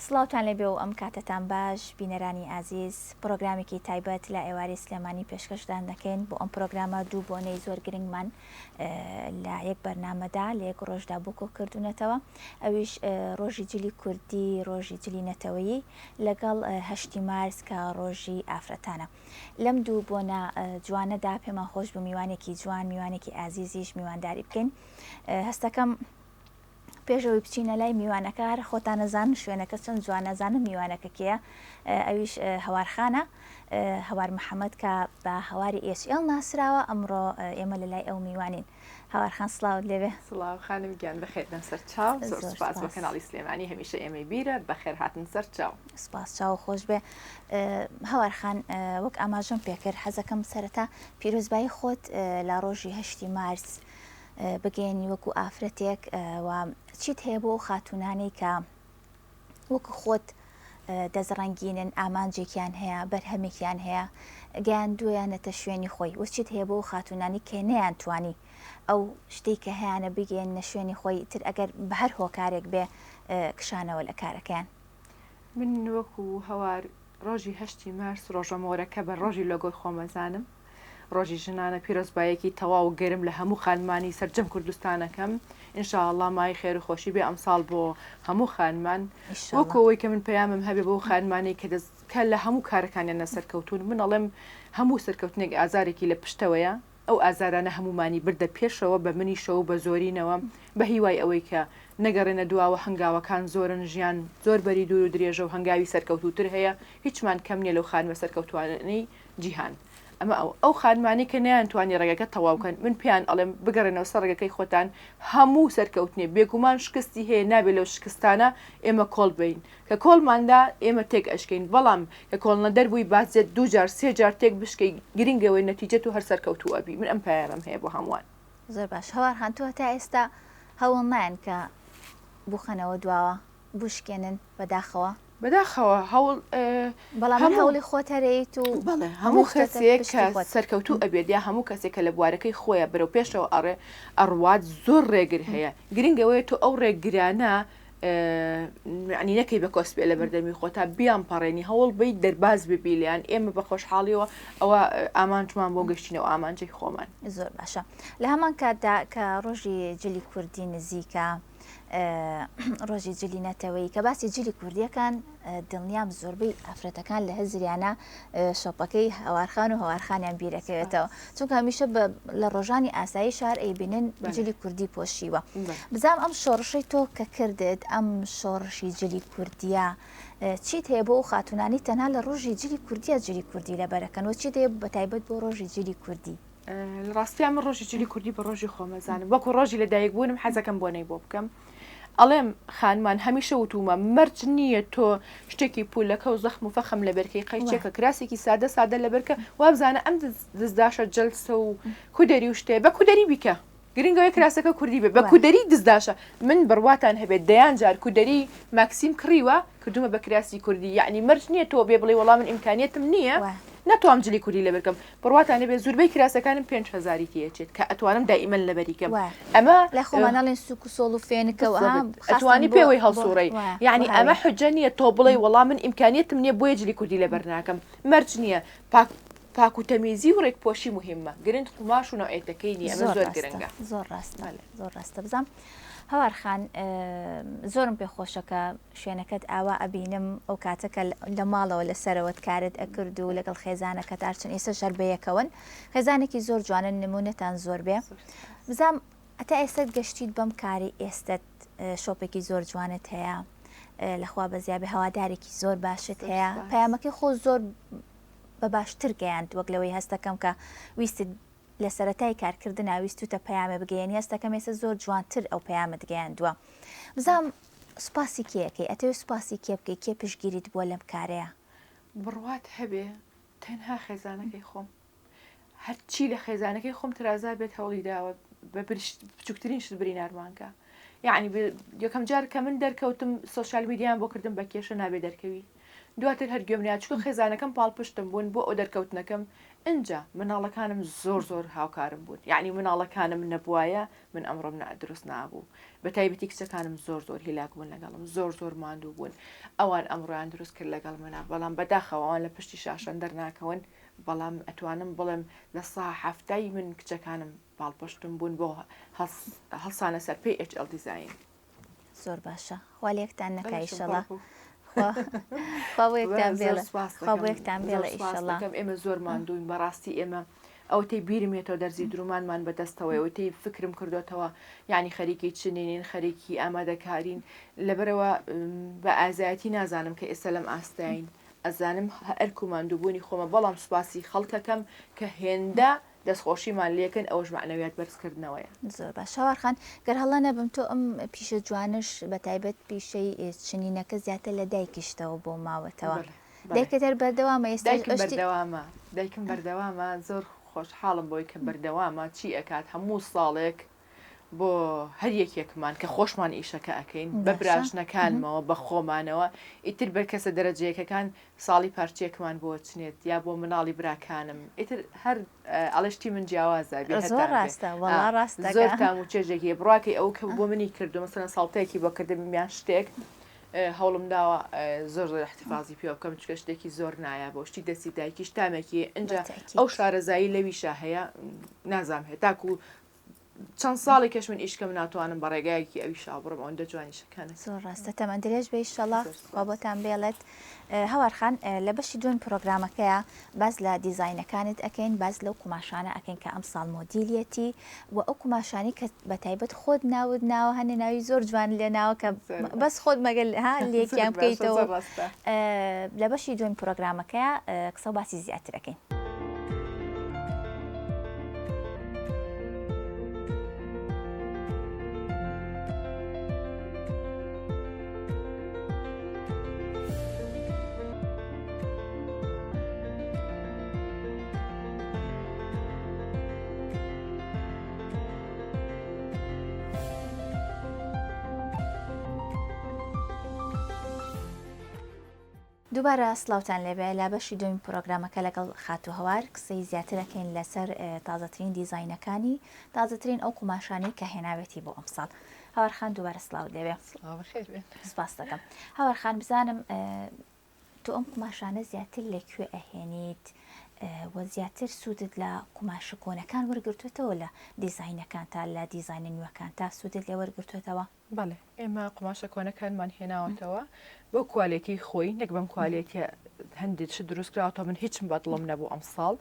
سڵاوتان لێبێ و ئەم کاتەتان باش بینەرانی ئازیز پرۆگرامێکی تایبەت لە ئێوارەی سلێمانی پێشکەشتان دەکەین بۆ ئەم پرۆگرامە دوو بۆنەی زۆر گرنگمان لە یەک بەرنامەدا لە یەک ڕۆژدا بۆ کۆ کردوونەتەوە ئەویش ڕۆژی جلی کوردی ڕۆژی جلی نەتەوەیی لەگەڵ هەشتی مارس کە ڕۆژی ئافرەتانە لەم دوو بۆنە جوانەدا پێمان خۆش بوو میوانێکی جوان میوانێکی ئازیزیش میوانداری بکەین هەستەکەم پێش ئەوەی بچینە لای میوانەکە هەر خۆتان ئەزانن شوێنەکە چەند جوانە ئەزانن میوانەکە کێیە ئەویش هەوارخانە هەوار محەممەد کە بە هەواری ئێچ ئێڵ ناسراوە ئەمڕۆ ئێمە لە لای ئەو میوانین هەوارخان سڵاوت لێبێ سڵاو خانم گیان بەخێر بێن سەر چاو زۆر سپاس بۆ کەناڵی سلێمانی هەمیشە ئێمەی بیرە بەخێر هاتن سەر چاو سپاس چاو خۆش بێ هەوارخان وەک ئاماژەم پێکرد حەزەکەم سەرەتا پیرۆزبایی خۆت لە ڕۆژی هەشتی مارس بگەیەنی وەکو ئافرەتێک و چیت هەیە بۆ ئەو خاتوونانەی کە وەکو خۆت دەستڕەنگینن ئامانجێکیان هەیە بەرهەمێکیان هەیە گەیاندوویانەتە شوێنی خۆی و چیت هەیە بۆ ئەو خاتوونانی کە نەیانتوانی ئەو شتەی کە هەیانە بگەیەننە شوێنی خۆی تر ئەگەر بە هەر هۆکارێک بێ کشانەوە لە کارەکەیان. من وەکو هەوار ڕۆژی هەشتی مارس ڕۆژە مۆرەکە بە ڕۆژی لۆگۆی خۆم ئەزانم ڕۆژی ژنانە پیرۆزبایەکی تەواو گەرم لە هەموو خانمانی سەرجەم کوردستان ئەکەم ان شاء اللە مایەی خێر و خۆشی بێ ئەمساڵ بۆ هەموو خانمان وەکو ئەوەی کە من پەیامم هەبێ بۆ خانمانی کە دەست کە لە هەموو کارەکانیان نەسەرکەوتون من ئەڵێم هەموو سەرکەوتنێک ئازارێکی لە پشتەوەیە ئەو ئازارانە هەموومانی بردە پێشەوە بە منیشەوە و بە زۆرینەوە بە هیوای ئەوەی کە نەگەڕێنە دواوە هەنگاوەکان زۆرن ژیان زۆر بەری دوور و درێژە و هەنگاوی سەرکەوتووتر هەیە هیچمان کەم نیە لەو خانمە سەرکەوتوانەی جیهان ئەمە ئەو ئەو خانمانەی کە نەیانتوانی ڕێگەکە تەواو کەن من پێیان ئەڵێم بگەڕێنەوە سەر ڕێگەکەی خۆتان هەموو سەرکەوتنێ بێگومان شکستی هەیە نابێ لەو شکستانە ئێمە کۆڵ بەین کە کۆڵمان دا ئێمە تێک ئەشکێین بەڵام کە کۆڵنەدەر بووی بازیەت دوو جار سێ جار تێک بشکێی گرنگ ئەوەی نەتیجە تۆ هەر سەرکەوتوو ئەبی من ئەم پەیامەم هەیە بۆ هەمووان. زۆر باش هەوار خان تۆ هەتا ئێستا هەوڵ نایەن کە بوخەنەوە دواوە بوشکێنن بەداخەوە. بەداخەوە هەوڵ بەڵام هەر هەوڵی خۆت هەرەیت و بەڵێ هەموو کەسێک کە سەرکەوتوو ئەبێت یا هەموو کەسێک کە لە بوارەکەی خۆیە بەرەو پێشەوە ئەڕێ ئەڕوات زۆر ڕێگر هەیە گرنگ ئەوەیە تۆ ئەو ڕێگرانە یەعنی نەکەی بە کۆسپێ لە بەردەمی خۆتا بیان پەڕێنی هەوڵ بەی دەرباز ببی لێیان ئێمە بە خۆشحاڵیەوە ئەوە ئامانجمان بۆ گەشتینەوە ئامانجەی خۆمان. زۆر باشە لە هەمان کاتدا کە ڕۆژی جلی کوردی نزیکە ڕۆژی جلی نەتەوەیی کە باسی جلی کوردیەکان دڵنیام زۆربەی ئافرەتەکان لە هزریانە شۆپەکەی هەوارخان و هەوارخانیان بیرەکەوێتەوە چونکە هەمیشە لە ڕۆژانی ئاسایی شار ئەیبینن جلی کوردی پۆشیوە بزانام ئەم شۆڕشەی تۆ کە کردت ئەم شۆڕشی جلی کوردیە چیت هەیە بۆ ئەو خاتونانی تەنها لە ڕۆژی جلی کوردیە جلی کوردی لەبەرەکەن و چیت هەیە بە تایبەت بۆ ڕۆژی جلی کوردی؟ لە ڕاستیا من ڕۆژی جلی کوردی بە ڕۆژی خۆم ئەزانم وەکو ڕۆژی لە دایک بوونم حەزەکەم بۆنەی بۆ بکەم ئەڵێم خانمان هەمیشە وتومە مەرج نییە تۆ شتێکی پولەکە و زەخم و فەخم لەبەرکەی قەیچێکە کراسێکی سادە سادە لەبەرکە وابزانە ئەم دزداشە جەلسە و کودەری و شتێ بە کودەری بیکە گرنگ ئەوەیە کراسەکە کوردی بێ بە کودەری دزداشە من بڕواتان هەبێت دەیان جار کودەری ماکسیم کڕیوە کردومە بە کراسی کوردی یەعنی مەرج نییە تۆ بێ بڵێی وەڵا من ئیمکانیەتم نییە ناتوام جلی کوردی لەبەر کەم بڕواتان هەبێت زوربەی کراسەکانم 5000 تێ ئەچێت کە ئەتوانم دائیمەن لەبەری کەم ئەمە لای خۆمان ناڵێن سوک و سۆڵ و فێنکە و ها ئەتوانی پێوەی هەڵسوڕێی یەعنی ئەمە حوجە نییە تۆ بڵێی وەڵا من ئیمکانیەتم نییە بۆیە جلی کوردی لەبەر ناکەم مەرج نییە پاک پاک و تەمیزی و ڕێکپۆشی موهیمە گرنگ قوماش و نەوعیەتەکەی نیە ئەمە زۆر گرنگە. زۆر ڕاستە زۆر ڕاستە بزانم هەوار خان زۆرم پێ خۆشە کە شوێنەکەت ئاوا ئەبینم ئەو کاتە کە لە ماڵەوە لە سەرەوەت کارت ئەکرد و لەگەڵ خێزانەکەت ئارچن ئێستا شەر بەیەکەوەن خێزانێکی زۆر جوانن نمونەتان زۆر بێ بزانم ئەتا ئێستت گەشتیت بەم کاری ئێستت شۆپێکی زۆر جوانت هەیە لەخوا بەزیابێ هەوادارێکی زۆر باشت هەیە پەیامەکەی خۆ زۆر بە باشتر گەیاند وەک لەوەی هەستەکەم کە ویستت لە سەرەتای کارکردنا ویستوتە پەیامێ بگەیەنی هەستەکەم ئێستا زۆر جوانتر ئەو پەیامت گەیاندووە بزانم سوپاسی کێ ئەکەی ئەتەوێ سوپاسی کێ بکەی کێ پشتگیریت بووە لەم کارەیا؟ بڕوات هەبێ تەنها خێزانەکەی خۆم هەرچی لە خێزانەکەی خۆم ترازا بێت هەوڵی داوە بە بچووکترین شت برینارمان کە یعنی یەکەم جار کە من دەرکەوتم سۆشیال میدیان بۆ کردم بە کێشە نابێ دەرکەوی. دواتر هەر گوێم نیا چونکە خێزانەکەم پاڵپشتم بوون بۆ ئەو دەرکەوتنەکەم ئینجا مناڵەکانم زۆر زۆر هاوکارم بوون یعنی مناڵەکانم نەبوایە من ئەمڕۆم نا دروست نابوو بە تایبەتی کچەکانم زۆر زۆر هیلاک بوون لەگەڵم زۆر زۆر ماندوو بوون ئەوان ئەمڕۆیان دروست کرد لەگەڵ منە بەڵام بەداخەوە ئەوان لە پشتی شاشەن دەرناکەون بەڵام ئەتوانم بڵێم لە سا حەفتای من کچەکانم پاڵپشتم بوون بۆ هەڵسانە سەر پێی HL Design. زۆر باشە خوا لێکتان نەکا ئیشەڵا خوا بۆ یەکتان بێڵێ خوا بۆ یەکتان بێڵێ ئیشەڵا ئێمە زۆر ماندووین بەڕاستی ئێمە ئەوەتەی بیرم یەتەوە دەرزی درومانمان بەدەستەوەی ئەوەتەی فکرم کردوتەوە یعنی خەریکی چنینین خەریکی ئامادەکارین لەبەرەوە بە ئازایەتی نازانم کە ئێستا لەم ئاستاین ئەزانم ئەرک و ماندووبوونی خۆمە بەڵام سوپاسی خەڵکەکەم کە هێندە دەستخۆشیمان لێکەن ئەوەش مەعنەویات بەرز کردنەوەیە. زۆر باش هاوار خان گەر هەڵە نەبم تۆ ئەم پیشە جوانەش بە تایبەت پیشەی چنینەکە زیاتر لە دایکیشتەوە بۆ ماوەتەوە دایکت هەر بەردەوامە ئێستا دایکم بەردەوامە دایکم بەردەوامە زۆر خۆشحاڵم بۆی کە بەردەوامە چی ئەکات هەموو ساڵێک بۆ هەر یەکێکمان کە خۆشمان ئیشەکە ئەکەین بە براژنەکانمەوە بە خۆمانەوە ئیتر بە کەسە دەرەجەیەکەکان ساڵی پارچەیەکمان بۆ چنێت یا بۆ مناڵی براکانم ئیتر هەر ئەڵێ شتی من جیاوازە بێ زۆر ڕاستە وەڵا ڕاستە زۆر تام و چێژێکی بڕواکەی ئەو کە بۆ منی کردو مەسەلەن ساڵتەیەکی بۆ کردم یان شتێک هەوڵم داوە زۆر زۆر احتفاظی پێوە بکەم چونکە شتێکی زۆر نایابە و شتی دەستی دایکیش تامێکی ئینجا ئەو شارەزایی لەویشا هەیە نازانم هەیە تاکو چەند ساڵێکش من ئیشکەم ناتوانم بە ڕێگایەکی ئەویشا بڕم ئەوەندە جوانی شەکانە. زۆر ڕاستە تەمەن درێژ بێ ئیشەڵا خوا بۆتان بێڵێت. هەوار خان لە بەشی دووەمی پرۆگرامەکەیا باس لە دیزاینەکانت ئەکەین باس لەو قوماشانە ئەکەین کە ئەمساڵ مۆدیلیەتی و ئەو قوماشانەی کە بە تایبەت خۆت ناوت ناوە هەنێ ناوی زۆر جوان لێ ناوە کە بەس خۆت مەگەل ها لێکیان بکەیتەوە لە بەشی دووەمی پرۆگرامەکەیا قسە و باسی زیاتر ئەکەین. دووبارە سڵاوتان لێبێ لە بەشی دووەمی پرۆگرامەکە لەگەڵ خاتوو هەوار قسەی زیاتر ئەکەین لەسەر تازەترین دیزاینەکانی تازەترین ئەو قوماشانەی کە هێناوێتی بۆ ئەمساڵ هەوار خان دووبارە سڵاوت لێبێ سپاس دەکەم هەوار خان بزانم تۆ ئەم قوماشانە زیاتر لە کوێ ئەهێنیت و زیاتر سوودت لە قوماشە کۆنەکان وەرگرتوێتەوە لە دیزاینەکان تا لە دیزاینە نوێەکان تا سوودت لێ وەرگرتوێتەوە بەڵێ ئێمە قوماشە کۆنەکانمان هێناوەتەوە بۆ کوالێتی خۆی نەک بەم کوالێتیە هەندێک شت دروست کراوەتەوە من هیچم بەدڵم نەبوو ئەمساڵ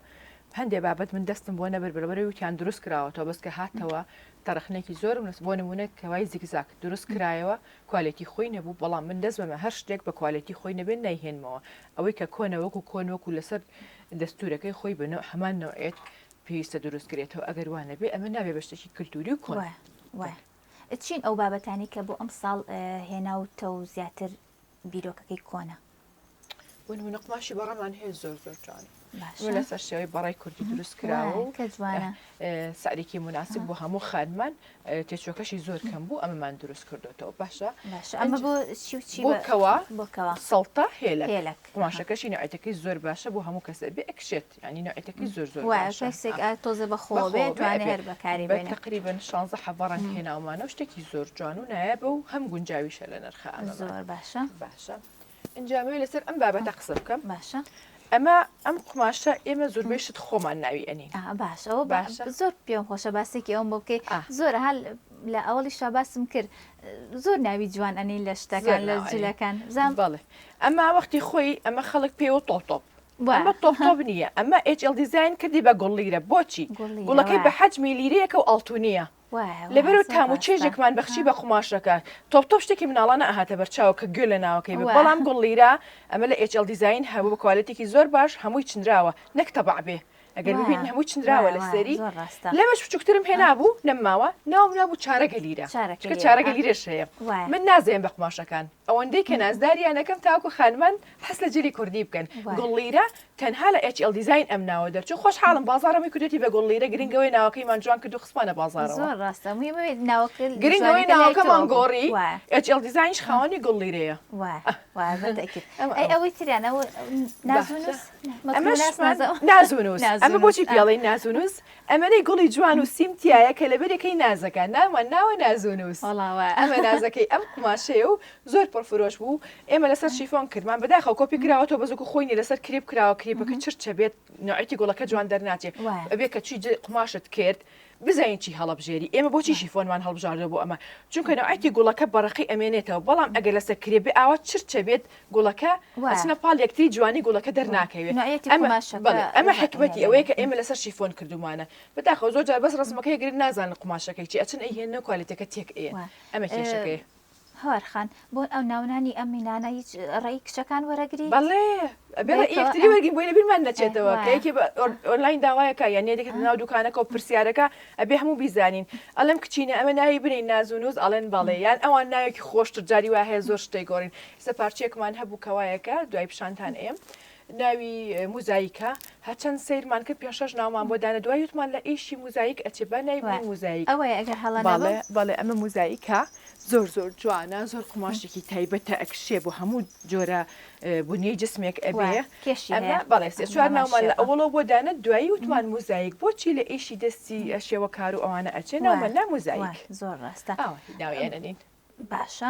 هەندێ بابەت من دەستم بۆ نەبرد بەرەبەرە وتیان دروست کراوەتەوە بەس کە هاتەوە تەڕخنێکی زۆرم لەس بۆ نمونە کەوای زیگزاک دروست کرایەوە کوالێتی خۆی نەبوو بەڵام من دەست بەمە هەر شتێک بە کوالێتی خۆی نەبێت نایهێنمەوە ئەوەی کە کۆنە وەکو کۆن وەکو لەسەر دەستورەکەی خۆی بە نەوع هەمان نەوعێت پێویستە دروست کرێتەوە ئەگەر وا نەبێ ئەمە نابێ بە شتێکی کلتوری و کۆن. وایە. چین ئەو بابەتانەی کە بۆ ئەمساڵ هێناوتە و زیاتر بیرۆکەکەی کۆنە؟ بۆ نمونە قوماشی بەڕەمان هەیە زۆر زۆر جوانە باشە لەسەر شێوەی بەڕای کوردی دروست کراوە و کە جوانە سعرێکی مناسب بۆ هەموو خانمان تێچوەکەشی زۆر کەم بوو ئەمەمان دروست کردوتەوە باشە باشە ئەمە بۆ چی و چی بۆ کەوا بۆ کەوا سەڵتە هێلەک هێلەک قوماشەکەشی نوعێتەکەی زۆر باشە بۆ هەموو کەسە بێ ئەکشێت یانی نوعێتەکەی زۆر زۆر وایە باشە کەسێک ئا تۆزێ بەخۆوە بێ بەخۆوە بێ توانێ ئەبێ هەر بەکاری بە بێنێ تەقریبەن شانزە حەڤە ڕەنگ هێناومانە و شتێکی زۆر جوان و نایابە و هەم گونجاویشە لە نرخە ئەمەمان زۆر باشە باشە ئینجا ئەمەوێ لەسەر ئەم بابەتە قسە بکەم باشە ئەمە ئەم قوماشە ئێمە زۆربەی شت خۆمان ناوی ئەنین ئا باشە ئەوە با باشە زۆر پێم خۆشە باسێکی ئەوم بۆ بکەی ئا زۆر ها لە ئەوەڵیشا باسم کرد زۆر ناوی جوان ئەنین لە زۆر شتەکان لە ناو ئەنین جلەکان بزانم بەڵێ ئەمە وەختی خۆی ئەمە خەڵک پێوە تۆپ تۆپ وە ئەمە تۆپ تۆپ نییە ئەمە HL Design کردی بە گوڵ لیرە بۆچی گوڵ لیرە گوڵەکەی بە وایە حەجمی لیرەیەکە و ئاڵتونییە وایە وایە لەبەرو زۆر تام و ڕاستە چێژێکمان بەخشی بە قوماشەکە تۆپ تۆپ شتێکی مناڵانە ئەهاتە بەرچاو کە گوێ لە ناوەکەی بێ وایە بەڵام گوڵ لیرە ئەمە لە HL Design هەبوو بە کوالێتێکی زۆر باش هەمووی چنراوە نەک تەبع بێ. ئەگەر ببین هەموو چنراوە لەسەری لەمەش بچووکترم هێنابوو نەماوە ناوم نابوو چارەگە لیرە چکە چارەگە لیرەش هەیە من نازێن بە قوماشەکان ئەوەندەی کە نازداریانەکەم تاکو خانمان حەز لە جلی کوردی بکەن گوڵ لیرە تەنها لە HL Design ئەم ناوە دەرچوو خۆشحاڵم بازاڕەمی کوردێتی بە گوڵ لیرە گرنگەوەی ناوەکەیمان جوان کرد و خستمانە بازاڕەوە زۆر ڕاستە مهمەوێت ناوەکە گرنگەوەی ناوەکەمان گۆڕی HL Design یش خاوەنی گوڵ لیرەیە ئەی ئەوەی تریان ئەوە نازونوس نازونوس ئەمە بۆچی پێڵێن نازونوس ئەمەنەی گوڵی جوان و سیم تایە کە لەبەرەکەی نازەکە ناومان ناوە نازونوس ئەمە نازەکەی ئەم قوماشەیە و زۆر پڕفرۆش بوو ئێمە لەسەر شیفۆن کردمان بەداخەوە کۆپی کراوەتەوە بەس وەکو خۆی نیە لەسەر کرێپ کراوە کرێپەکە چرچە بێت نوعیەتی گوڵەکە جوان دەرناچێ ئەبێ کە چی قوماشت کرد بزانین چی هەڵەبژێری ئێمە بۆچی شیفۆنمان هەڵبژاردەوە بۆ ئەمە چونکە نوعیەتی گوڵەکە بەڕەقی ئەمێنێتەوە بەڵام ئەگەر لەسەر کرێپ بێ ئاوا چرچە بێت گوڵەکە ئەچنە پاڵ یەکتری جوانی گوڵەکە دەرناکەوێت ئەمە حکمەتی ئەوەیە کە ئێمە لەسەر شیفۆن کردومانە بەداخەوە زۆر جار بەس ڕسمەکەی گرن نازانن قوماشەکەی چی ئەچن ئەیهێننەوە کوالێتەکە تێک ئەیەن ئەمە کێشەکەیە. هەوار خان بۆ ئەو ناونانی ئەم مینانە هیچ ڕێی کچەکان وەرەگری؟ بەڵێ ئەبێ ڕێی یەکتری وەرگین بۆی لەبیرمان نەچێتەوە کە یەکێ بە ئۆنلاین داوایەکە یان یەکێک ناو دوکانەکە و پرسیارەکە ئەبێ هەموو بیزانین ئەڵێم کچینە ئەمە ناوی بنێین نازونوز ئەڵێن بەڵێ یان ئەوان ناوێکی خۆشتر جاری وا هەیە زۆر شتێک گۆڕین ئێستا پارچەیەکمان هەبوو کەوایەکە دوای پیشانتان ئێم ناوی موزاییکە هەرچەند سەیرمان کرد پێنج شەش ناومان بۆ دانا دوای وتمان لە ئیشی موزاییک ئەچێ با ناوی بنێین موزاییک ئەوەیە ئەگەر هەڵە نەبم. بەڵێ بەڵێ ئەمە موزاییکە زۆر زۆر جوانە زۆر قوماشێکی تایبەتە ئەکشێ بۆ هەموو جۆرە بنیەی جسمێک ئەبێ وایە کێشی ئەمە هەیە بەڵێ سێ چوار هەمان ناومان لە شێوە. ئەوەڵەوە بۆ دانا دوایی وتمان موزاییک بۆچی لە ئیشی دەستی شێوەکار و ئەوانە ئەچێ وایە ناومان نا وایە موزاییک زۆر ڕاستە. ئاوا ناویان ئەنێین. باشە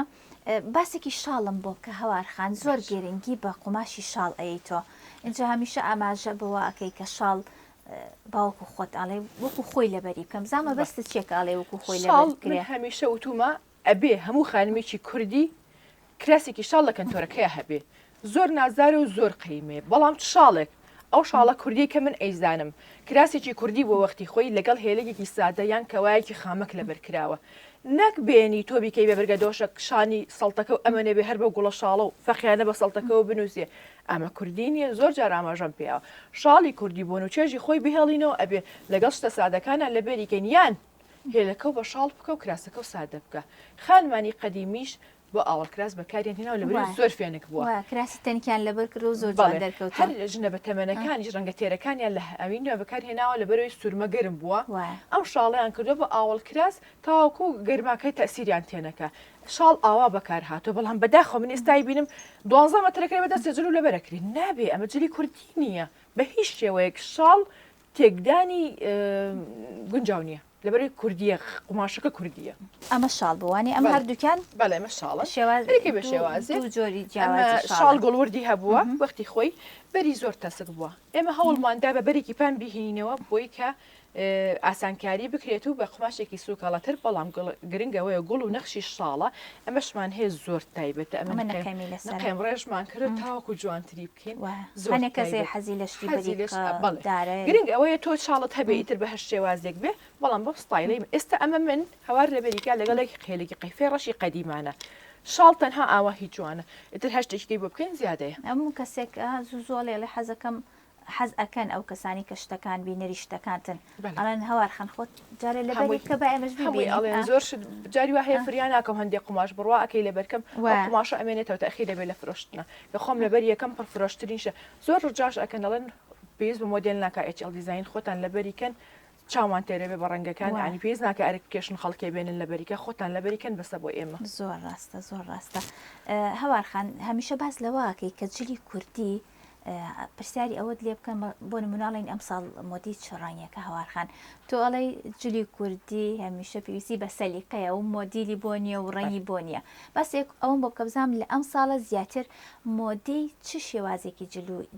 باسێکی شاڵم بۆ بکە هەوار خان زۆر گرنگی بە قوماشی شاڵ ئەیەی تۆ ئینجا هەمیشە ئاماژە بەوە ئەکەی کە شاڵ باوەکو خۆت ئەڵێ وەکو خۆی لەبەری بکەم زا مەبەستت چیە کە ئەڵێ وەکو خۆی لەبەر شاڵ من بکرێ؟ هەمیشە وتومە ئەبێ هەموو خانمێکی کوردی کراسێکی شاڵ لە کەنتۆرەکەیا هەبێ زۆر نازدارە و زۆر قەیمەیە بەڵام چ شاڵێک ئەو شاڵە کوردیەی کە من ئەیزانم کراسێکی کوردی بووە وەختی خۆی لەگەڵ هێلەگێکی سادە یان کەوایەکی خامەک لەبەر کراوە نەک بێنی تۆ بیکەی بە برگە دۆشەک شانی سەڵتەکە و ئەمە نەبێ هەر بەو گوڵە شاڵە و فەقیانە بە سەڵتەکەوە بنووسێ ئەمە کوردی نییە زۆر جار ئاماژەم پێیاوە شاڵی کوردی بۆن و چێژی خۆی بهێڵینەوە ئەبێ لەگەڵ شتە سادەکانا لەبەری کەین یان هێلەکەو بە شاڵ بکە و کراسەکەو سادە بکە خانمانی قەدیمیش بۆ ئاوەڵ کراس بەکاریان هێناوە لەبەرئەوەی وایە زۆر فێنک بووە. وایە کراسی تەنکیان لەبەر کردووە و زۆر جوان بەڵێ دەرکەوتووە. هەر ژنە بەتەمەنەکانیش ڕەنگە تێرەکانیان لە هاویندا بەکار هێناوە لەبەرئەوەی سورمە گەرم بووە وایە. ئەم شاڵەیان کردووە بە ئاوەڵ کراس تاوەکو گەرماکەی تەئسیریان تێنەکا شاڵ ئاوا بەکار هاتووە بەڵام بەداخەوە من ئێستا ئەیبینم دوانزە مەترەکەی بەدەستێ جل و لەبەر ئەکرێ نابێ ئەمە جلی کوردی نییە بە هیچ شێوەیەک شاڵ تێکدانی گونجاو نییە لەبەرئەوەی کوردییە قوماشەکە کوردییە. ئەمە شاڵ بوو وانیە ئەمە هەردووکیان بەڵێ ئەمە شاڵە شێواز هەرێکە بە شێوازێک دوو جۆری ئەمە جیاوازی شاڵ شاڵن. گوڵوردی هەبووە وەختی خۆی بەری زۆر تەسک بووە ئێمە هەوڵمان دا بە بەرێکی پان بیهێنینەوە بۆی کە ئاسانکاری بکرێت و بە قوماشێکی سوکەڵەتر بەڵام گرنگ ئەوەیە گوڵ و نەخشی شاڵە ئەمەشمان هەیە زۆر تایبەتە ئەمە ئەمە نەقێمی لەسەرە. نەقێم ڕێژمان کرد تاوەکو جوانتری بکەین وایە زۆر هەنێ کەس هەیە تایبەت حەزی لە شتی حەزی لە شت بریقە بەڵێ دارە گرنگ ئەوەیە تۆ شاڵت هەبێ ئیتر بە هەر شێوازێک بێ بەڵام بەم ستایلەی من ئێستا ئەمە من هەوار لەبەریکا لەگەڵ یەک قێلێکی قەیفەی ڕەشی قەدیمانە شاڵ تەنها ئاوا هی جوانە ئیتر هەر شتێکی کەی بۆ بکەین زیادەیە. هەموو کەسێک زوو زوو ئەڵێ ئەڵێ حەزەکەم حەز ئەکەن ئەو کەسانی کە شتەکان بینەری شتەکانتن ئەڵێن هەوار خان خۆت جارێ لەبەری بکە با ئێمەش هەمووی ئەڵێن زۆر شت جاری وا هەیە فریا ناکەم هەندێک قوماش بڕوا ئەکەی لەبەرکەم قوماشە ئەمێنێتەوە تەئخیر دەبێت لە فرۆشتنە کە خۆم لەبەر یەکەم پڕ فرۆشترینشە زۆر ڕجاش ئەکەن ئەڵێن پێویست بە مۆدێل ناکا HL Design خۆتان لەبەری کەن چاومان تێرە بێ بە ڕەنگەکان یانی پێویست ناکە ئەرک بکێشن خەڵکێ بێنن لەبەری کە خۆتان لەبەری کەن بەسە بۆ ئێمە. زۆر ڕاستە زۆر ڕاستە هەوار خان هەمیشە باس لەوە ئەکەی کە جلی کوردی پرسیاری ئەوەت لێ بکەم بۆ نمونە ئەڵێن ئەمساڵ مۆدی چ ڕەنگێکە هەوار خان تۆ ئەڵێی جلی کوردی هەمیشە پێویستی بە سەلیقەیە و مۆدیلی بۆ نییە و ڕەنگی بۆ نییە باسێک ئەوم بۆ بکە بزانم لە ئەم ساڵە زیاتر مۆدی چ شێوازێکی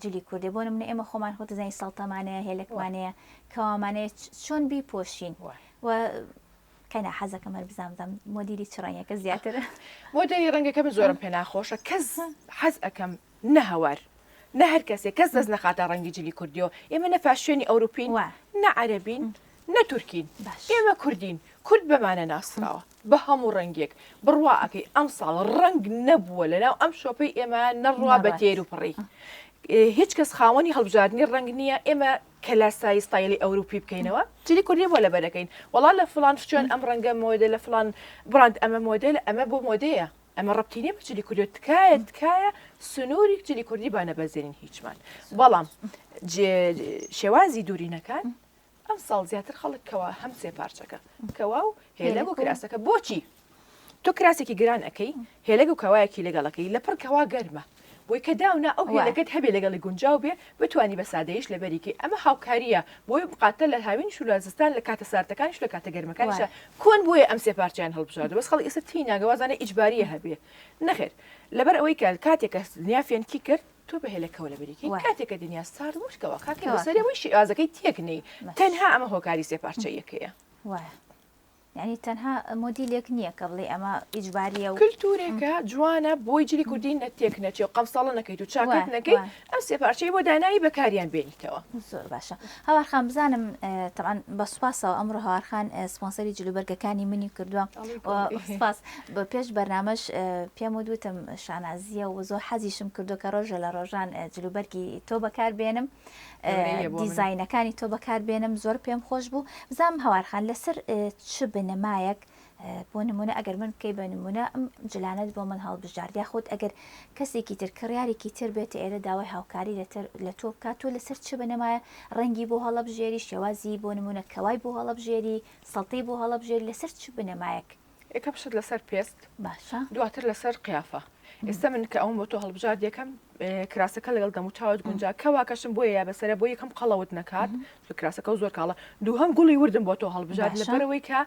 جلی کوردی بۆ نمونە ئێمە خۆمان خۆ دەزانین سەڵتەمانەیە هێلەکمانەیە کەوامانەیە چۆن بیپۆشین و قەینا حەزەکەم هەر بزانم بزانم مۆدیلی چ ڕەنگێکە زیاتر مۆدێلی ڕەنگەکە من زۆرم پێ ناخۆشە کەس حەز ئەکەم نە هەوار نە هەر کەسێک کەس دەست نەخاتە ڕەنگی جلی کوردیەوە ئێمە نە فاشیۆنی ئەوروپین نە عەرەبین نە تورکین ئێمە کوردین کورد بەمانە ناسراوە بە هەموو ڕەنگێک بڕوا ئەکەی ئەمساڵ ڕەنگ نەبووە لەناو ئەم شۆپەی ئێمە نەڕوا بە تێر و پڕی هیچ کەس خاوەنی هەڵبژاردنی ڕەنگ نییە ئێمە. کە لاسایی ستایلی ئەوروپی بکەینەوە جلی کوردی بۆ لەبەرەکەین وەڵا لە فڵان شوێن ئەم ڕەنگە مۆدە لە فڵان بڕاند ئەمە مۆدێلە ئەمە بۆ مۆدەیە ئەمە ڕەبتی نیە بە جلی کوردی تکایە تکایە سنووری جلی کوردی با نەبەزێنین هیچمان بەڵام شێوازی دوورینەکان ئەم ساڵ زیاتر خەڵک کەوا هەم سێ پارچەکە کەوا و هێلەگ و کراسەکە بۆچی تۆ کراسێکی گران ئەەکەی هێلەگ و کەوایەکی لەگەڵەکەی لەپڕ کەوا گەرمە بۆی کە داونا ئەو هێلەکەت هەبێ لەگەڵی گونجاو بێ بتانی بە سادەیش لەبەریکەی ئەمە هاوکاریە بۆی بقاتە لە هاوینش و لە زستان لە کاتە ساردەکانیش لە کاتە گەرمەکانیشە کۆن بۆیە ئەم سێ پارچەیان هەڵبژاردوە بەس خەڵک ئێستا تێی ناگە وازانێ ئیجباریە هەبێ نەخێر لەبەر ئەوەی کە کاتێک کە دنیا فێنکی کرد تۆ بە هێلەکەوە لەبەری کەی کاتێک کە دنیا سارد بوو کەواکەکەی بەسەرێ بۆی شێوازەکەی تێک نەی تەنها ئەمە هۆکاری سێ پارچەیەکەیە. وایە یانی تەنها مۆدیلێک نییە کە بڵێ ئەمە ئیجباریە و کلتورێکە جوانە بۆی جلی کوردی نە تێک نەچێ و قەمساڵە نەکەیت و چاکەت نەکەی ئەم سێ پارچەی بۆ دانایی بەکاریان بێنیتەوە. زۆر باشە هەوار خان بزانم تەبعەن بە سوپاسەوە ئەمڕۆ هەوار خان سپۆنسەری جلوبەرگەکانی منی کردووە سپاس بە پێش بەرنامەش پێم وت وتم شانازیە و زۆر حەزیشم کردو کە ڕۆژە لە ڕۆژان جلوبەرگی تۆ بەکار بێنم دیزاینەکانی تۆ بەکار بێنم زۆر پێم خۆش بوو بزانم هەوار خان لەسەر چ بنەمایەک بۆ نمونە ئەگەر من بکەی بە نمونە ئەم جلانەت بۆ من هەڵبژارد یاخود ئەگەر کەسێکی تر کڕیارێکی تر بێتە ئێرە داوای هاوکاری لەتر لە تۆ بکات تۆ لەسەر چ بنەمایە ڕەنگی بۆ هەڵەبژێری شێوازی بۆ نمونە کەوای بۆ هەڵەبژێری سەڵتەی بۆ هەڵەبژێری لەسەر چ بنەمایەک؟ یەکەم شت لەسەر پێست باشە دواتر لەسەر قیافە ئێستا من کە ئەوم بۆ تۆ هەڵبژارد یەکەم کراسەکە لەگەڵ دەموچاوت گونجا کەواکەشم بۆیە یا بەسەرە بۆ یەکەم قەڵەوت نەکات کراسەکە و زۆر کاڵە دووهەم گوڵی وردم بۆ تۆ هەڵبژارد لەبەرەوەی کە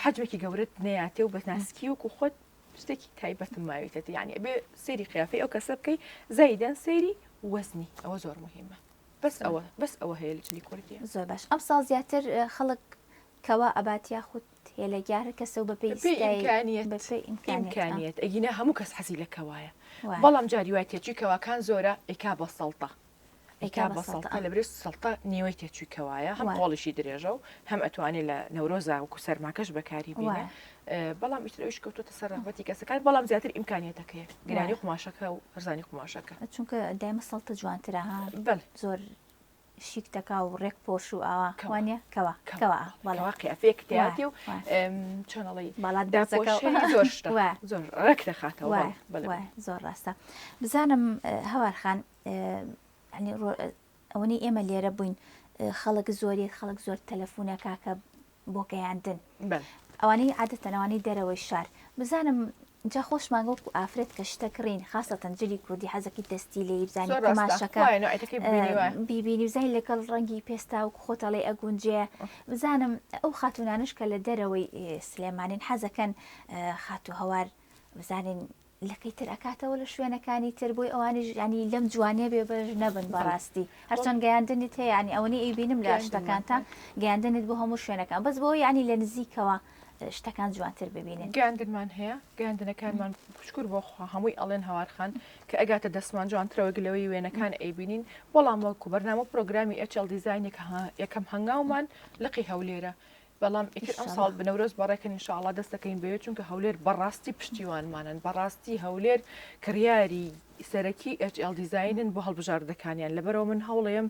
حەجمێکی گەورەت نەیاتێ و بە ناسکی وەکو خۆت شتێکی تایبەتم ماویتەتی یعنی ئەبێ سەیری قیافەی ئەو کەسە بکەی زایدەن سەیری وەزنی ئەوە زۆر مهمە بەس ئەوە بەس ئەوە هەیە لە جلی کوردیە. زۆر باش ئەمساڵ زیاتر خەڵک کەوا ئەبات یاخود هێلەک یا هەر کەسە و بەپێی بەپێی ستایل ئیمکانیەت بەپێی ئیمکانیەت ئا. ئیمکانیەت ئەگینا هەموو کەس حەزی لە کەوایە وایە. بەڵام جاری وای تێچووی کەواکان زۆرە ئەیکا بە سەڵتە ئەیکا ئەیکا بە بە سەڵتە سەڵتە ئا. لەبری سەڵتە نیوەی تێچووی کەوایە هەم وایە. قۆڵیشی درێژە و هەم ئەتوانێ لە نەورۆزا وەکو سەرماکەش بەکاری بێنێ وایە. بەڵام ئیتر ئەویش کەوتۆتە سەر ڕەغبەتی کەسەکان بەڵام زیاتر ئیمکانیەتەکەیە گرانی وایە. قوماشەکە و هەرزانی قوماشەکە. چونکە دایمە سەڵتە جوانترە ها بەڵێ. زۆر شیک دەکا و ڕێک پۆش و ئاوا کەوا. وانە کەوا کەوا کەوا بەڵێ کەوا قیافەیەک وایە تیاتی و وایە. چۆن ئەڵێی باڵات بەرزەکە و داپۆشەی زۆر شتە وایە. زۆر ڕێک دەخاتەوە وایە بەڵێ بەڵێ وایە زۆر ڕاستە بزانم هەوار خان یانی ئەوەنەی ئێمە لێرە بووین خەڵک زۆری خەڵک زۆر تەلەفونە کاکە بۆ گەیاندن ئەوانەی عادەتەن ئەوانەی دەرەوەی شار بزانم جا خۆشمان وەکو ئافرەت کە شتە کڕین خاصەتەن جلی کوردی حەزەکەی دەستی لێی بزانی قوماشەکە بیبینی بزانی لەگەڵ ڕەنگی پێستا و خۆتەڵێ ئەگونجێ بزانم ئەو خاتونانش کە لە دەرەوەی سلێمانین حەزەکەن خاتو هەوار بزانین لەکەی تر ئەکاتەوە لە شوێنەکانی تر بۆی ئەوانیش ینی لەم جوانیە بێ بەش نەبن بەڕاستی هەرچەند گەیاندنت هەیە ینی ئەوەنەی ئەیبینم لە شتەکانتان گەیاندنت بۆ هەموو شوێنەکان بەس بۆ ینی لە نزیکەوە شتەکان جوانتر ببینن. گەیاندنمان هەیە گەیاندنەکانمان شکر بۆ خوا هەمووی ئەڵێن هەوارخان کە ئەگاتە دەستمان جوانترە وەک لەوەی وێنەکان ئەیبینین بەڵام وەکو بەرنامە و پرۆگرامی HL Design یەکەم هەنگاومان لقی هەولێرە بەڵام ئیتر ئەمساڵ بە نەورۆز بەڕێکەن ان شاء اللە دەست دەکەین بەوێ چونکە هەولێر بەڕاستی پشتیوانمانن بەڕاستی هەولێر کڕیاری سەرەکی HL Design ن بۆ هەڵبژاردەکانیان لەبەرەوە من هەوڵێم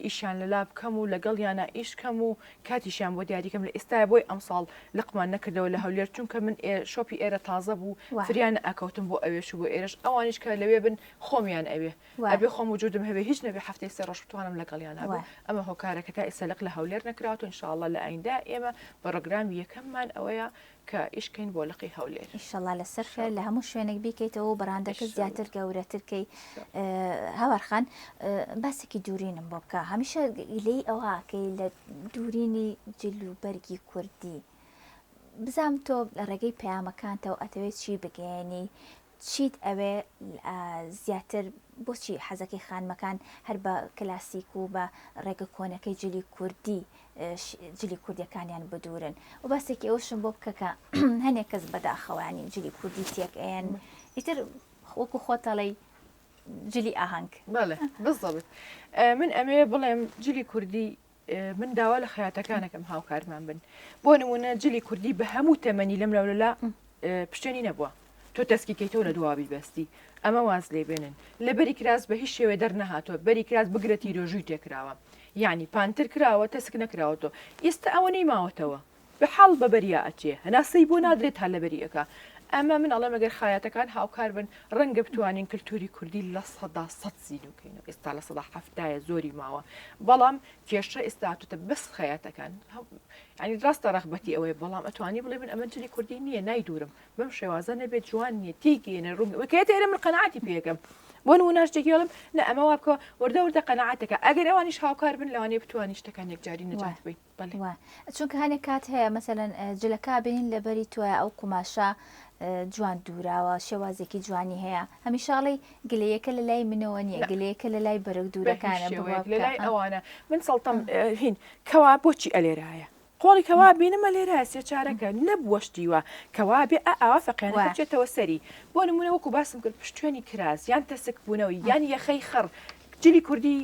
ئیشیان لەلا بکەم و لەگەڵیانە ئیش کەم و کاتیشیان بۆ دیاریکەم لە ئێستای بۆی ئەمساڵ لقمان نەکردەوە لە هەولێر چونکە من shop ی ئێرە تازە بوو فریا نەئەکەوتم بۆ ئەوێش و بۆ ئێرەش ئەوانیش کە لەوێ بن خۆمیان ئەوێ ئەبێ خۆم وجودم هەبێ هیچ نەبێ هەفتەی سێ ڕۆژ بتوانم لەگەڵیانا بم ئەمە هۆکارە کە تا ئێستا لق لە هەولێر نەکراوەتەوە ان شاء اللە لە ئایندە ئێمە پڕۆگرامی یەکەممان ئەوەیە کە ئیش کەین بۆ لقی هەولێر. ئیشەڵا لەسەر خێر لە هەموو شوێنێک بیکەیتەوە و بەراندەکە زیاتر گەورەتر کەی هاوار خان باسێکی دوورینم بۆ بکە هەمیشە لێی ئەوە کەی لە دوورینی جل و بەرگی کوردی بزانم تۆ لە ڕێگەی پەیامەکانتەوە ئەتەوێت چی بگەیەنی چیت ئەوێ زیاتر بۆچی حەزەکەی خانمەکان هەر بە کلاسیک و بە ڕێگە کۆنەکەی جلی کوردی جلی کوردیەکانیان بدورن و باسێکی ئەوشم بۆ بکە کە هەنێک کەس بەداخەوانی جلی کوردی تێک ئەیەن ئیتر وەکو خۆتەڵی جلی ئاهەنگ بەڵێ بالضبط من ئەمێ بڵێم جلی کوردی من داوا لە خەیاتەکان ئەکەم هاوکارمان بن بۆ نمونە جلی کوردی بە هەموو تەمەنی لەم لەولەلا پشتێنی نەبووە تۆ تەسکی کەیتەوە لە دواوی بەستی ئەمە واز لێ بێنن لە بەری کراس بە هیچ شێوێ دەرنەهاتووە بەری کراس بگرە تیرۆژوی تێکراوە. یانی پانتر کراوە تەسک نەکراوەتەوە ئێستا ئەوەنەی ماوەتەوە بە حاڵ بە بەریا ئەچێ هەناسەی بۆ نادرێت تا لەبەری ئەکا ئەمە من ئەڵێم ئەگەر خایاتەکان هاوکار بن ڕەنگە بتوانین کلتوری کوردی 100% زیندوو کەینەوە ئێستا 70% زۆری ماوە بەڵام کێشە ئێستا هاتوتە بەس خەیاتەکان ینی ڕاستە ڕەغبەتی ئەوەیە بەڵام ئەتوانی بڵێ من ئەمە جلی کوردی نییە نایدورم بەم شێوازە نەبێت جوان نییە تێیگەیەنە ڕوون کە ئێرە من قەناعەتی پێ ئەکەم بۆ نموونە شتێکی ئەڵێم نە ئەمە وا بکە وردە وردە قەناعەتەکە ئەگەر ئەوانیش هاوکار بن لەوانەیە بتوانین شتەکان یەکجاری نەجات بین بەڵێ وا چونکە هەنێک کات هەیە مەسەلەن جلەکە بینین لەبەری تۆیە ئەو قوماشە جوان دووراوە شێوازێکی جوانی هەیە هەمیشە ئەڵێی گلەیەکە لە لای منەوە نییە گلەیەکە لە لای بەرگ دوورەکانە لە لای ئەوانە من سەڵتەم هین کەوا بۆچی ئەلێرایە قۆڵی کەوا بینمە لێرە سێ چارەکە نەبووە شتی وا کەوا بێ ئا ئاوا فەقیانەکە بچێتەوە سەری بۆ نمونە وەکو باسم کرد پشتوێنی کراس یان تەسک بوونەوە یان یەخەی خڕ جلی کوردی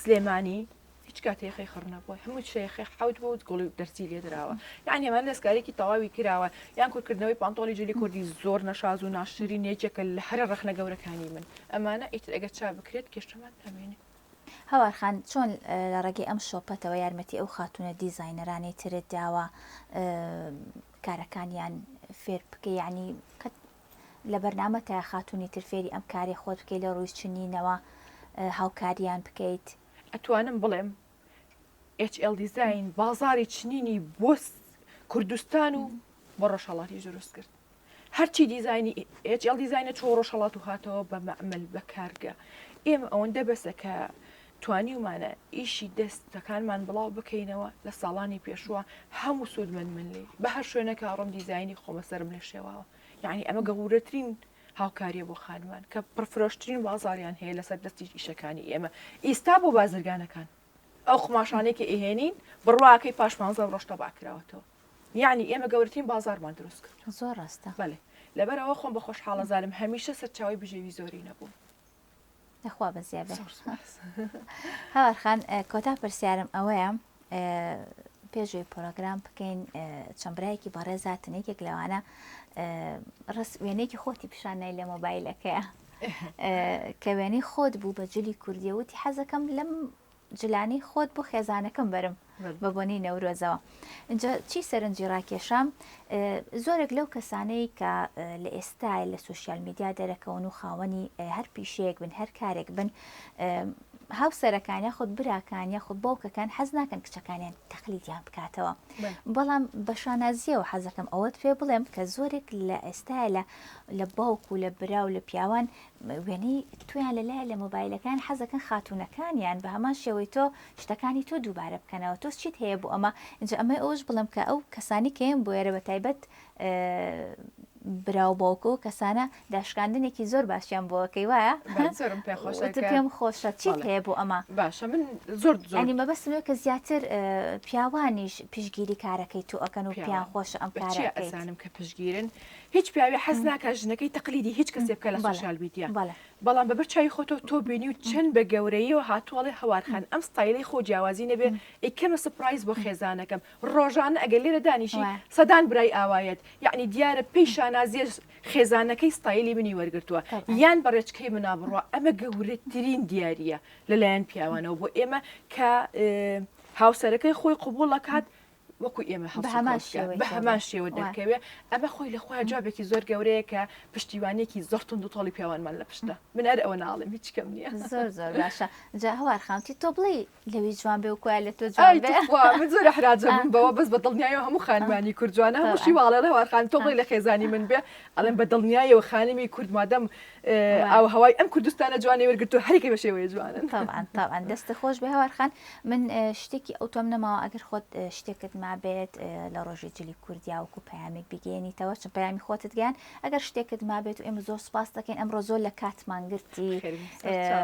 سلێمانی هیچ کاتێ یەخەی خڕ نەبووە هەموو شتێ یەخەی حەوت بوو گوڵی دەرزی لێ دراوە یعنی ئەمانە دەستکاریەکی تەواوی کراوە یان کورتکردنەوەی پانتۆڵی جلی کوردی زۆر نەشاز و ناشرین یەکێکە لە هەرە ڕەخنە گەورەکانی من ئەمانە ئیتر ئەگەر چا بکرێت کێشەمان نامێنێ. هەوار خان چۆن لە ڕێگەی ئەم شۆپەتەوە یارمەتی ئەو خاتوونە دیزاینەرانەی ترت داوە کارەکانیان فێر بکەی یعنی قەت لە بەرنامەتە خاتوونی تر فێری ئەم کارەی خۆت بکەی لە ڕووی چنینەوە هاوکاریان بکەیت؟ ئەتوانم بڵێم HL Design بازاری چنینی بۆ کوردستان و بۆ ڕۆژهەڵاتیش دروست کرد. هەرچی دیزاینی HL دیزاینە چۆ ڕۆژهەڵات و هاتەوە بە مەعمل بە کارگە ئێمە ئەوەندە بەسە کە توانیومانە ئیشی دەستەکانمان بڵاو بکەینەوە لە ساڵانی پێشووە هەموو سوودمەند من لێ بە هەر شوێنەکە ڕۆم دیزاینی خۆمە سەرم لێ شێواوە یعنی ئەمە گەورەترین هاوکاریە بۆ خانمان کە پڕفرۆشترین بازاریان هەیە لەسەر دەستی ئیشەکانی ئێمە ئیستا بۆ بازرگانەکان ئەو قوماشانەی کە ئەیهێنین بڕواکەی پاش پانزە ڕۆژ تەبا کراوەتەوە یعنی ئێمە گەورەترین بازارمان دروست کرد زۆر ڕاستە بەێ لەبەرەوە خۆم بە خۆشحاڵە زانم هەمیشە سەرچاوی بژێوی زۆری نەبوو لەخوا بەزیابێ هاوار خان کۆتا پرسیارم ئەوەیە پێشوی پرۆگرام بکەین چەند برایەکی بەڕێزاتن یەکێک لەوانە ڕست وێنەیەکی خۆتی پیشان نای لە مۆبایلەکەیە کە وێنەی خۆت بوو بە جلی کوردیە وتی حەزەکەم لەم جلانی خۆت بۆ خێزانەکەم بەرم بە بۆنەی نەورۆزەوە اینجا چی سەرنجی ڕاکێشام زۆرێک لەو کەسانەی کە لە ئێستا لە سوسیال میدیا دەرەکەون و خاوەنی هەر پیشەیەک بن هەر کارێک بن هاوسەرەکان یاخود براکان یاخود باوکەکان حەز ناکەن کچەکانیان تەقلیدیان بکاتەوە بەڵام بە شانازیەوە حەزەکەم ئەوەت پێ بڵێم کە زۆرێک لە ئێستا لە لە باوک و لە برا و لە پیاوان وێنەی تۆیان لەلایە لە مۆبایلەکان حەزەکەن خاتوونەکانیان بە هەمان شێوەی تۆ شتەکانی تۆ دووبارە بکەنەوە تۆ چیت هەیە بۆ ئەمە ئینجا ئەمەی ئەوش بڵێم کە ئەو کەسانی کە یەن بۆ ئێرە بە تایبەت برا و باوک و کەسانە داشکاندنێکی زۆر باشیان بۆ ئەکەی وایە؟ زۆرم پێ خۆشە وتت پێم خۆشە چیت هەیە بۆ ئەمە؟ باشە من زۆر زۆر یانی مەبەستم لەوەیە کە زیاتر پیاوانیش پشتگیری کارەکەی تۆ ئەکەن و پێیان خۆشە ئەم کارە بەچیە ئەزانم کە پشتگیرن هیچ پیاوێ حەز ناکا ژنەکەی تەقلیدی هیچ کەسێ بکا لە سۆشیال میدیا بەڵام بەبەر چاوی خۆتەوە تۆ بینی و چەند بە گەورەییەوە هاتووە ئەڵێ هەوار خان ئەم ستایلەی خۆ جیاوازی نەبێ ئەیکەمە surprise بۆ خێزانەکەم ڕۆژانە ئەگەر لێرە دانیشی سەدان برای ئاوایەت یەعنی دیارە پێی شانازیە خێزانەکەی ستایلی منی وەرگرتووە یان بە ڕێچکەی منا بڕوا ئەمە گەورەترین دیاریە لەلایەن پیاوانەوە بۆ ئێمە کە هاوسەرەکەی خۆی قبوڵ ئەکات وەکو ئێمە بە هەمان شێوە دەرکەوێ ئەمە خۆی لە خۆیان جوابێکی زۆر گەورەیە کە پشتیوانێکی زۆر تونند و تۆڵی پیاوانمان لە پشتە من هەر ئەوە ناڵێم هیچ کەم نییە زۆر زۆر باشە جا هەوار خانتی تۆ بڵێ لەوی جوان بێ و کۆیا لە تۆ جوان بێ من زۆر ئەحراجە بووم بەوە بەس بە دڵنیایەوە هەموو خانمانی کورد جوانە هەمووشی واڵێ هەوار خان تۆ بڵێ لە خێزانی من بێ ئەڵێم بە دڵنیایەوە خانمی کورد مادەم ئاو هەوای ئەم کوردستانە جوانی وەرگرتو هەریکە بە شێوەیە جوانن طبعا طبعا دەستت خۆش بێ هەوار خان من شتێکی ئەوتۆم نەماوە ئەگەر خۆت شتێکت مابێت لە ڕۆژی جلی کوردیا وەکو پەیامێک بیگەیەنیتەوە چون پەیامی خۆتت گەیان ئەگەر شتێکت مابێت و ئێمە زۆر سپاس دەکەین ئەمڕۆ زۆر لە کاتمان گرتی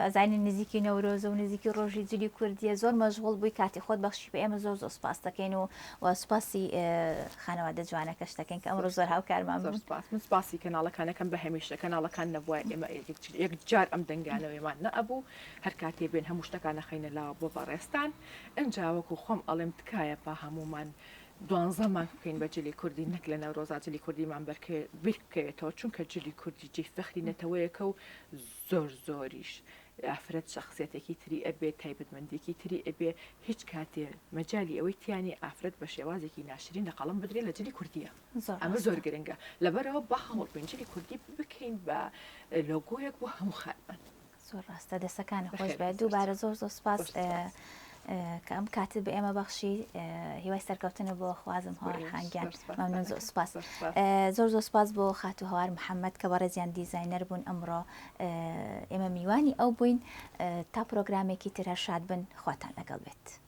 ئەزانین نزیکی نەورۆزە و نزیکی ڕۆژی جلی کوردیە زۆر مەشغوڵ بووی کاتی خۆت بەخشی بە ئێمە زۆر زۆر سپاس دەکەین و و سپاسی خانەوادە جوانەکەش دەکەین کە ئەمڕۆ زۆر هاوکارمان زۆر سپاس من سپاسی کەناڵەکانەکەم بە هەمیشە کەناڵەکان نەبووە ئێمە یەکجار ئەم دەنگانەوەیمان نەئەبوو هەر کاتێ بێن هەموو شتەکان ئەخەینە لاوە بۆ بەڕێزتان ئنجا وەکو خۆم ئەڵێم تکایە با هەموومان دوانزە مانگ بکەین بە جلی کوردی نەک لە نەورۆزا جلی کوردیمان بیر بکەوێتەوە چونکە جلی کوردی جێی فەخری نەتەوەیەکە و زۆر زۆریش. ئافرەت شەخسیەتێکی تری ئەبێ، تایبەتمەندیەکی تری ئەبێ، هیچ کاتێ مەجالی ئەوەی تیا نیە ئافرەت بە شێوازێکی ناشرین لە قەڵەم بدرێ لە جلی کوردیە. ئەمە زۆر گرنگە. لەبەرئەوە با هەوڵ بەین جلی کوردی بکەین بە لۆگۆیەک بۆ هەموو خانمان. زۆر ڕاستە دەسەکانت خۆش بێت دووبارە زۆر زۆر سپاس کە ئەم کاتت بە ئێمە بەخشی هیوای سەرکەوتنە بۆ خوازم هەوار خانگیان مەمنون زۆر سپاس زۆر زۆر سپاس بۆ خاتو هەوار محەممەد کە بەڕێزیان دیزینەر بوون ئەمڕۆ ئێمە میوانی ئەو بووین تا پرۆگرامێکی تر هەر شاد بن خواتان لەگەڵ بێت.